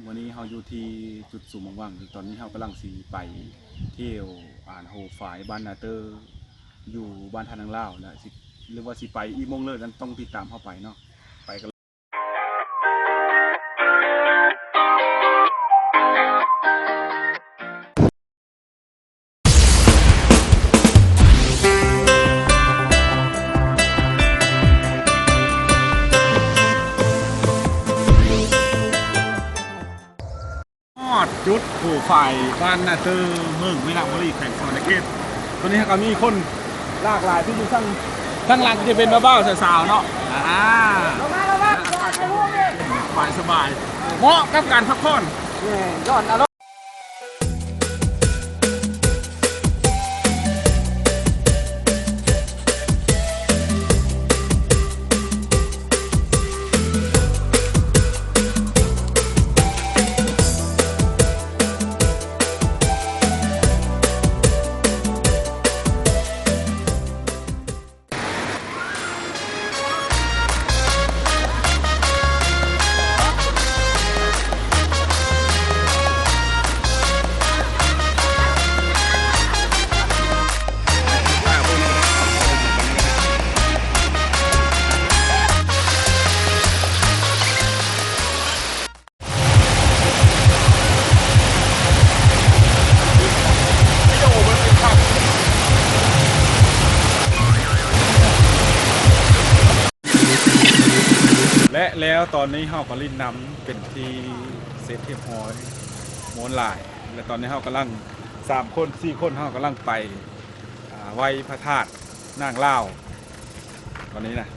ມື້ນີ້ເຮົາຢູ່ທີ່ຈຸດສຸມຫວັງ ຕອນນີ້ເຮົາກຳລັງຊິໄປທ່ຽວ ອ່າ ໂຮຟາຍບ້ານນາເຕີ ຢູ່ບ້ານທ່ານາງລາວ ແລະ ຊິ ຫຼືວ່າຊິໄປອີ່ໂມງເລີດນັ້ນ ຕ້ອງຕິດຕາມເຮົາໄປເນາະ ໄປກັນ. ຮອດຈຸດໂຄມໄຟບ້ານນາເຕີ ເມືອງໄມນະບູລີ ແຂວງສະຫວັນນະເຂດ. ຕອນນີ້ເຮົາກໍມີຄົນຫຼາກຫຼາຍທີ່ຢູ່ທາງ ທາງຫຼັງທີ່ເປັນບ່າວໆ ສາວໆ ເນາະ ອ່າ ສະບາຍໆ ເໝາະກັບການພັກຜ່ອນ ຢ່ອນອາລົມ. ແລະ ແລ້ວຕອນນີ້ເຮົາກໍຫຼິ້ນນ້ຳເປັນທີ່ເສັດຮຽບຮ້ອຍ ມ່ວນຫຼາຍ. ແລະ ຕອນນີ້ເຮົາກຳລັງ ສາມຄົນ ສີ່ຄົນ ເຮົາກຳລັງໄປ ອ່າ ໄຫວ້ພະທາດນາງລາວ ຕອນນີ້ນະ.